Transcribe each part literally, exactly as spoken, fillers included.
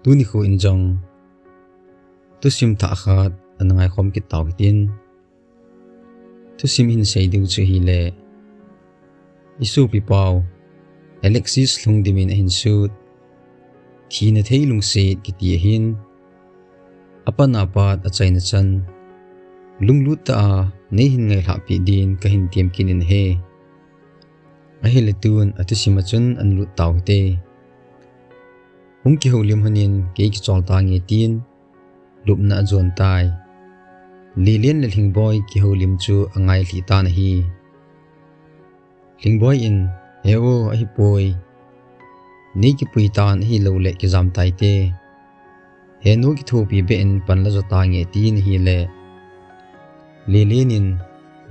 Tuni khu in jong thusim thah khat ana ngaikhom kit tau hitin. Thusim hin sei diu chu hile, i sopi pau Alexis Lhungdim in ahin sut Thina Thei Lungset kiti ahin, apat apat achaina chan lunglut tah a nei hin ngailhah peh din kahin tem kit in ahi. Ahile tun athusim a chun ana lut tau hite. Hung kihoulim lhonin kei kichol tange tin lupna ajon tai. Lelen le Lhingboi kihoulim chu angai lhih tan ahi. Lhingboi in, "He o, ahipoi. Nei kipui tan ahilou le kijam taite. He nu kithopi beh in pan la jo tange," atin ahile, Lelen in,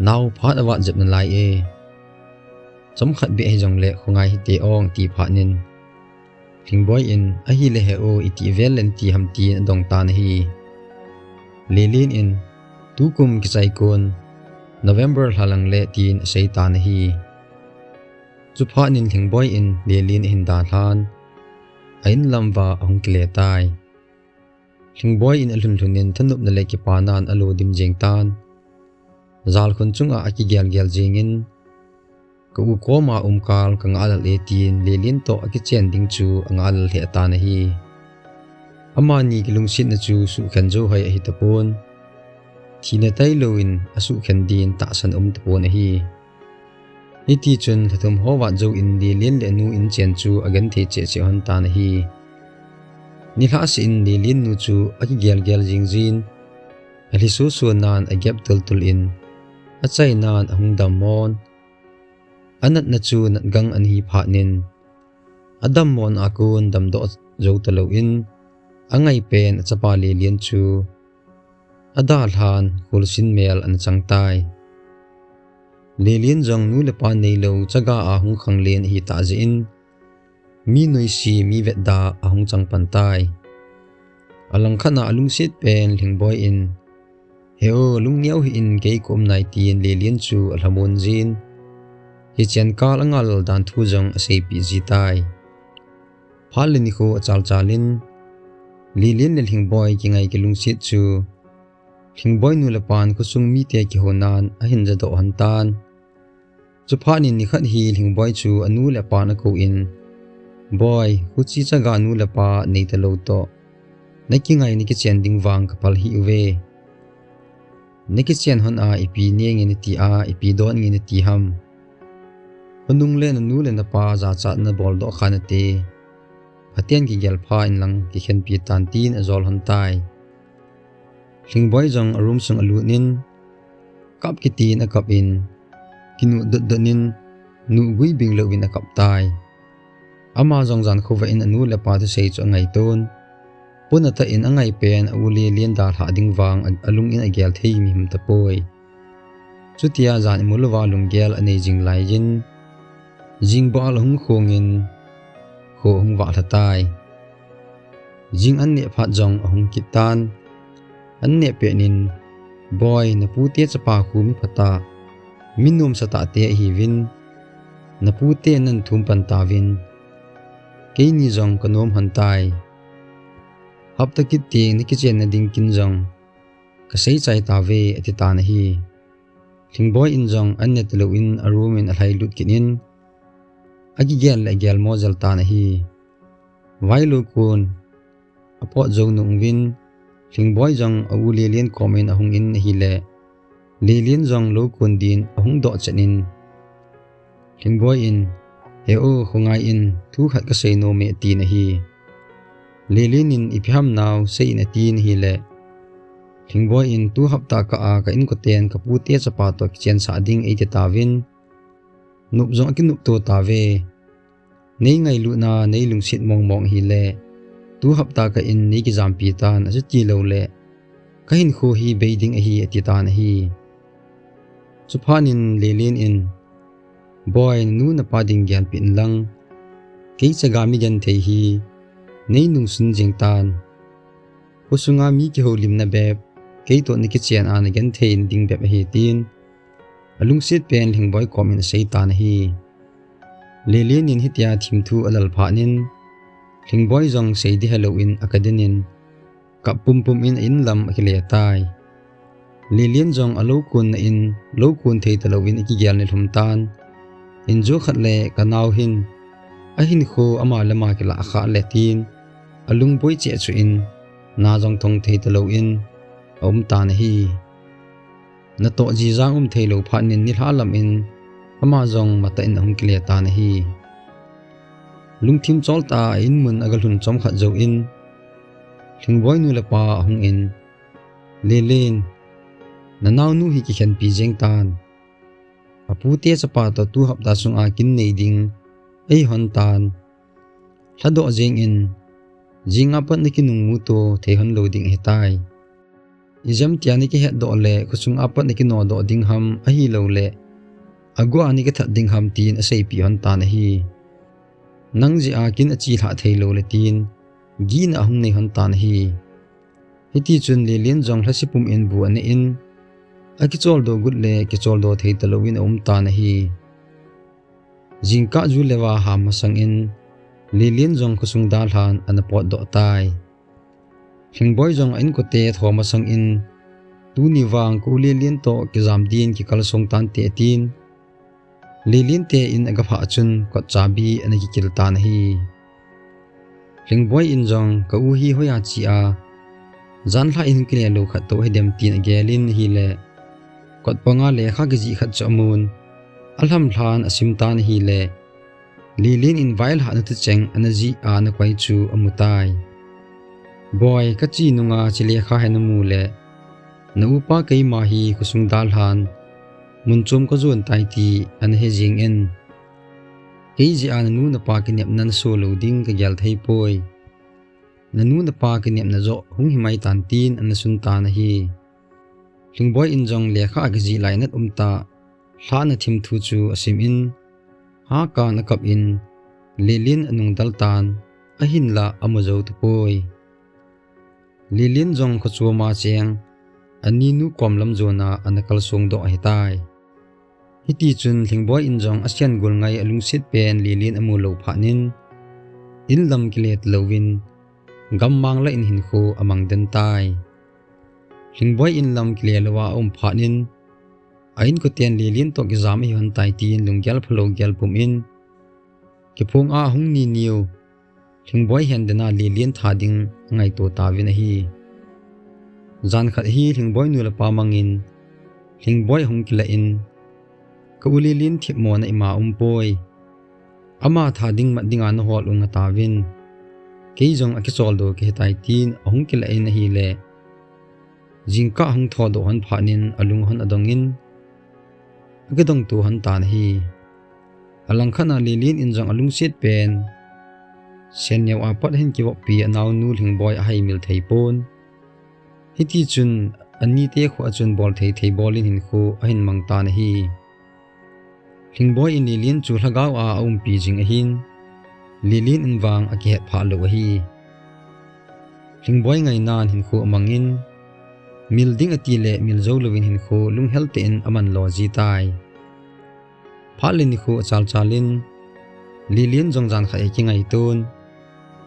"Nao, phat avat jep nalai e. Chomkhat beh hijongle khongai hite ong," ati phat in, Lhingboi in, "Ahile he o, iti vel le nati ham?" tin adong tan ahi. Lelen in, "Tukum kichai kon November lha lang le," tin asei tan ahi. Chuphat in Lhingboi in Lelen ahin dalhan, a in lam uva ahung kile tai. Lhingboi in alhun lhun in thanopna le kipanan alo dim jeng tan. Jalkhun chunga akigel gel jeng in, "Ka u koma um kal ka ngahlel e," tin Lelen toh akichen ding chu angahlel lheh tan ahi. Amani kilungsetna chu suhkhen jou hoi ahi tapon. Thina tailou in asuhkhen din tahsan um tapon ahi. Hiti chun lha thum ho vat jou in Lelen le anu in chen chu agenthei cheh cheh hon tan ahi. Nilhah seh in Lelen nu chu akigel gel jing jin, alhi susunan agep tul tul in, achainan ahung dammon. Anatna chu natgang ana hi phat in, adammon a kon damdoh jou talou in, angai pen achapa Lelen chu adalhan khulsin mel ana chang tai. Lelen jong nu le pa neilou chaga a hung khanglen ahi tah jeh in, mi noise, mi vetda ahung chang pan tai. Alangkhat a alungset pen Lhingboi in, "He o, lungneo hih in, kei ka um nai," tin Lelen chu alhamon jin, kichen kal angahlel dan thu jong aseipeh ji tai. Phat le nikho achal chal in, Lelen le Lhingboi kingai kilungset chu Lhingboi nu le pan khosung mite kihounan ahin jadoh hon tan. Chuphat in nikhat hi Lhingboi chu anu le apan akou in, "Boi, huchi chaga nu le pa nei talou toh nakingai nakichen ding vang kaphal hih uve. Nakichen hon a ipi nenge nati a, ipi don nge nati ham? Khonung le nanu le napa jachat nabol doh kha nate. Phaten kigel pha inlang kikhenpi tan," tin ajol hon tai. Lhingboi jong a room sung alut in, kap kiti in akap in, kinuh dot dot in, nuh gui bing lou in akap tai. Ama jong jan khovah in anu le apa thusei chu angaiton. Puna tah in angai pen a u Lelen dalhah ding vang a, alung in agel thei mihim tapoi. Chutia jan imu louva lunggel anei jing lai in, jing bal ahung khong in, kho ahung vah lha tai. Jing an neh phat jong ahung kit tan. An neh pet in, "Boi, napute chapa khu mi phatah, mi nomsa tah te ahiuvin, napute nan thum pan tauvin, keini jong kanom hon tai. Hapta kit teng nakichenna ding kin jong kasei chai tauve," ati tan ahi. Lhingboi in jong an neh talou in a room in alhai lut kit in, akigel le agel mo jel tan ahi. Vailou kon apot jou nung uvin, Lhingboi jong a u Lelen kom in ahung in ahile, Lelen jong lou kon din ahung doh chet in, Lhingboi in, "He o, khongai in, thu khat kasei nom e," atin ahi. Lelen in, "Ipi ham nao, sei in," atin ahile, Lhingboi in, "Tu hapta kah a ka inkoten kapute chapa toh kichensah ding eiti tauvin, nop jong akinop to tauve. Nei ngailutna, nei lungset mong mong ahile, tu hapta kah in nei kijampi tan, achuti lou le kahinkho hi bei ding ahi," ati tan ahi. Chuphat in Lelen in, "Boi, nanu napa ding gelpeh inlang, kei chaga mi genthei hi nei nungsun jing tan. Khosunga mi kihoulimna bep, kei toh nakichen a nagenthei nading bep ahi," tin alungset pen Lhingboi kom in asei tan ahi. Lelen in hitia thimthu alal phat in, Lhingboi jong sei ding helou in akadin in, kap pumpum in a-in lam akile tai. Lelen jong alou konna in, lou kon thei talou in akigel nilhum tan. Injo khat le kanao hin, ahinkho ama le ama kilah khah le tin, alungboi cheh chuh in, na jong thong thei talou in, aum tan ahi. Natoh jijang um thei lou phat in nilhah lam in, ama jong matah in ahung kile tan ahi. Lungthim chol tah a in mun aga lhun chomkhat jou in, Lhingboi nu le pa ahung in, Lelen, nanaonu hi kikhenpi jeng tan. Apute chapa toh tu hapta sunga kin nei ding ahi hon tan. Lhadoh jeng in, jing a pat nakinung mu to thei hon lou ding ahitai. Ijemtia nakihetdoh le khosung a pat nakinodoh ding ham ahilou le, agu a nakithat ding ham tin aseipeh hon tan ahi. Nang jeh a kin achi lhah thei lou le tin, gihna ahung nei hon tan ahi. Hiti chun Lelen jong lhase pum in bu aneh in, akicholdo got le kicholdo thei talou in aum tan ahi. Jingkah ju le va ham masang in, Lelen jong khosung dalhan ana potdoh tai. Lhingboi jong a-inkote tho masang in, tuni vang ka u Lelen toh kijam din kikalsong tante tin, Lelen te in aga phah chun kot chabi ana kikil tan ahi. Lhingboi in jong ka u hi hoiya che a, janhi in kile lou khat toh hidem tin agel in ahile, kot panga lekha kijih khat chu amun, alhamlhan asim tan ahile, Lelen in vailhahna thucheng ana jih a ana koi chu amu tai. Boi, kache nunga hiche lekha hi namu le, na upa keima hi khosung dalhan, mun chom kajon tai ti ana he jing in, kei jeh a nanu napa kinepna naso lou ding kagel thei poi. Nanu napa kinepna joh hung himai tan tin ana sun tan ahi. Lhingboi in jong lekha a kijih lainat umtah, lhahna thim thu chu asim in, hakan akap in, Lelen anung del tan, ahinlah amu jou tapoi. Lelen jong kho chom a cheng, aninu kom lam jona ana kalsong doh ahitai. Hiti chun Lhingboi in jong asian gul ngai alungset pen Lelen amu lou phat in, in lam kile talou in, gammang lah in hinkho amang den tai. Lhingboi in lam kile lou a aum phat in, a-inkoten Lelen toh kijam ahi hon tai tin lunggel phalou gel pum in, kiphong a ahung ni niu, Lhingboi hen den a Lelen tha ding angaito tauvin ahi. Jan khat hi Lhingboi nu le pa mang in, Lhingboi ahung kilah in, ka u Lelen thipmo na ima um poi. Ama tha ding mat dinga nahol u nga tauvin. Kei jong akicholdo kahi tai tin ahung kilah in ahile, jingkah ahung thodoh hon phat in alung hon adong in, akidong to hon tan ahi. Alangkhat a Lelen in jong alungset pen, sen neo a pat ahin kivoppi anaonu Lhingboi ahaimil thei pon. Hiti chun anite kho a chun bol thei thei bol in hinkho ahin mang tan ahi. Lhingboi in Lelen chu lhagao a aumpi jing ahin, Lelen in vang akihet phah lou ahi. Lhingboi ngainan hinkho amang in, mil ding ati le mil jou louvin hinkho lunghel tah in aman lo ji tai. Phat le nikho achal chal in, Lelen jong jan khat hi akingaiton,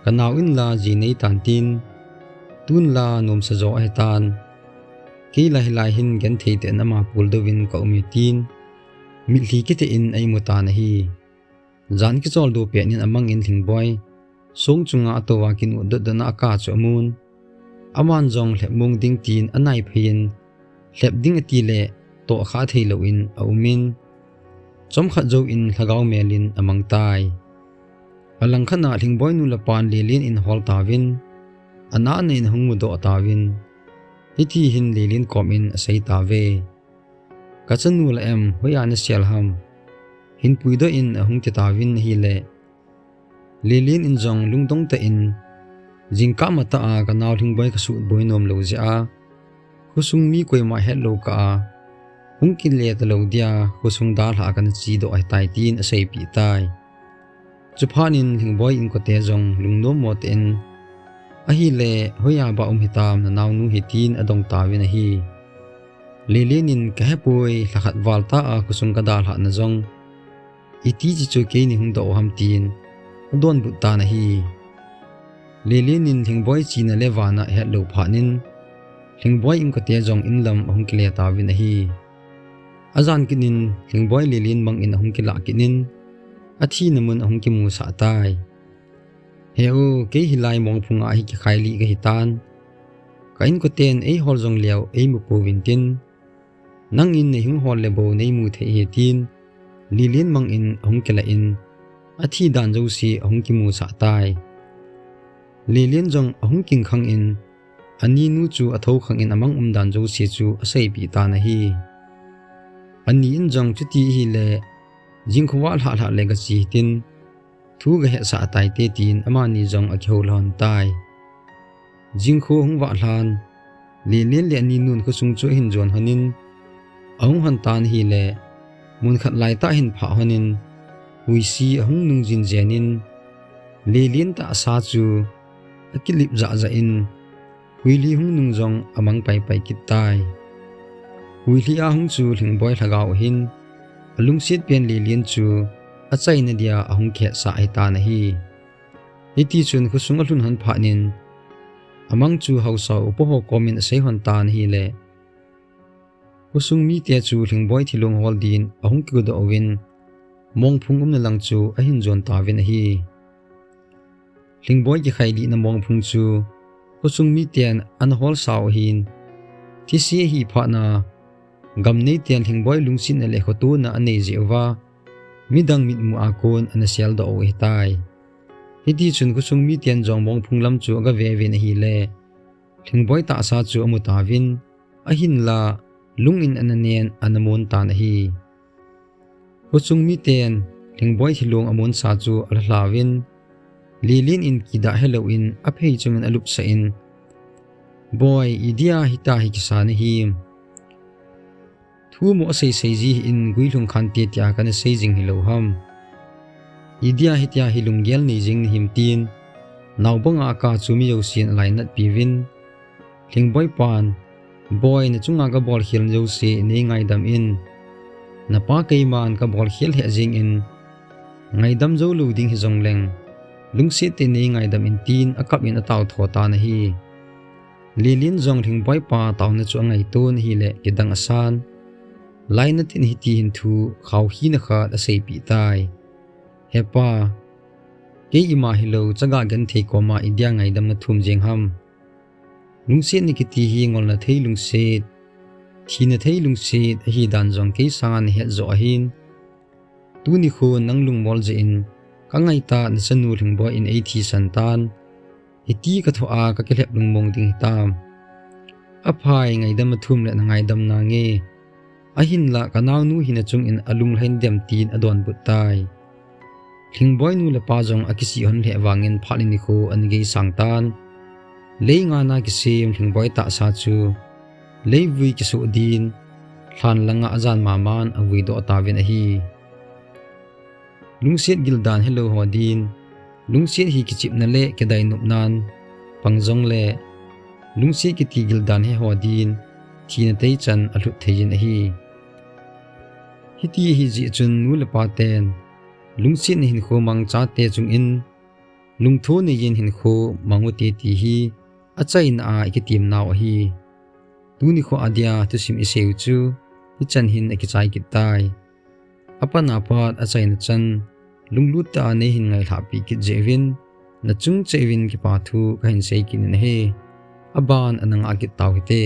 ka nao in la ji nei tan tin, tun la nomsa jo ahi tan. Kei la hilai hin genthei tah in ama puldou in ka um e tin, mitlhi kitah in a-imu tan ahi. Jan kicholdo pet in amang in Lhingboi song chunga atou a kin-ut dot dot na akah chu amun. Aman jong lhep mong ding tin anaiphei in, lhep ding ati le tohkha thei lou in aum in, chomkhat jou in lhagao mel in amang tai. Alangkhat a Lhingboi nu le pan Lelen in ahol tauvin, anahna in ahung mudoh tauvin, hiti hin Lelen kom in asei tauve. Ka chanu la em, hoiya nasel ham? Hin puidoh in ahung ti tauvin ahile, Lelen in jong lungdong tah in, jingkah matah a ka nao Lhingboi ka sutboi nom lou jeh a, khosung mi koima hetlou kah a, hung kile talou dia khosung dalha a kana chedoh ahitai tin aseipeh tai. Chuphat in Lhingboi inkote jong lungnommo tah in, ahile, hoiya bah um hitam, na naonu hi tin adong tauvin ahi. Lelen in, ka hepoi, lhakhat val tah a khosung ka dalhahna jong iti chi chu keini hung doh u ham tin adonbut tan ahi. Lelen in Lhingboi china le vana ahet lou phat in, Lhingboi inkote jong inlam ahung kile tauvin ahi. Ajan kit in Lhingboi Lelen mang in ahung kilah kit in, athina mun ahung kimusah tai. He u, kei hilai mongphung a hi kikhai lih kahi tan. Ka inkoten eihol jong leu eimu pouvin tin, nangin neihung hol le bou neimu thei ahi tin, Lelen mang in ahung kilah in, athi dan jouse ahung kimusah tai. Lelen jong ahung kingkhang in, aninu chu athoukhang in amang umdan jouse chu aseipeh tan ahi. Ani in jong chuti ahile, jingkhovah lhah lhah le gache hitin, thu gahetsah taite tin amani jong akihou lhon tai. Jingkho hung vah lhan, Lelen le aninun khosung chu ahin jon lhon in, ahung lhon tan ahile, munkhat laitah ahin phah lhon in, huisi ahung nung jinjen in, Lelen tahsa chu akilip jahjah in, huilhi hung nung jong amang paipai kit tai. Huilhi a hung chu Lhingboi lhagao ahin, alungset pen Lelen chu achaina dia ahung kihetsah ahitan ahi. Hitichun khosung alhun lhon phat in, amang chu haosa upa ho komin asei lhon tan ahile, khosung mite chu Lhingboi thilong hol din ahung kigodoh uvin, mongphung umna lang chu ahin jon tauvin ahi. Lhingboi kikhai lihna mongphung chu khosung miten ana holsa u ahin, thise ahi phatna, gam neiten Lhingboi lungsetna le khotona anei jeh uva, midang mitmu a kon ana seldoh u ahitai. Hitichun khosung miten jong mongphung lam chu agave uvin ahile, Lhingboi tahsa chu amu tauvin, ahinla lung in ana nen ana mon tan ahi. Khosung miten Lhingboi thilong amonsa chu alhalha uvin, Lelen in kidah helou in aphei chungin alupsah in, Boi, idia hitia hi kisa nahim? Thu moh seisei ji hih in guilhung khante tia kana sei jing hilou ham? Idia hitia hi lunggel nei jing nahim tin, naobanga akah chu mi jousen alainatpiuvin, Lhingboi pan, Boi, nachunga kabolkhel jouse nei ngaidam in. Napa keiman kabolkhel lheh jengin, ngaidam joulou ding hijongleng, lungset tah in nei ngaidam in tin akap in ataotho tan ahi. Lelen jong Lhingboi pa taona chu angaiton ahile kidang asan. Lainat in hiti hin thu khaokhina khat aseipeh tai. Hepa, kei ima hilou chaga genthei koma idia ngaidam nathum jeng ham? Lungsetna kiti hi ngolna thei lungset, thina thei lungset ahidan jong kei sanga nahet joh ahin. Tuni khun nang lungmol jeh in kangaitah nachanu Lhingboi in eithisan tan. Hiti kathoh a kakilhep lungmong ding hitam? Aphai, ngaidam athum le nangaidam nange. Ahinla kanaonu hi nachungin alunglhai nadem, tin adonbut tai. Lhingboi nu le pa jong akisih lhon lheh vangin phat le nikho ana geisang tan. Lei ngana kisem Lhingboi tahsa chu leivui kisoh din, lhan langa ajan maman avuidoh tauvin ahi. Lungset gildan helou ho din, lungset hi kichepna le kidainopnan pang jongle, lungset kiti gildan he ho din, thina teichan alhut thei jin ahi. Hiti ahijeh chun nu le paten, lungsetna hinkho mang chate chungin, lungtho neiyin hinkho mang ute ti hi achaina a ikitemnau ahi. Tuni kho adia thusim iseiu chu hichan hin akichai kit tai. Apat apat achaina chan, lunglut tah a neihin ngailhahpeh kit jeh uvin, nachung cheh uvin kipa thu kahin sei kit in ahi. Aban ana ngah kit tau hite.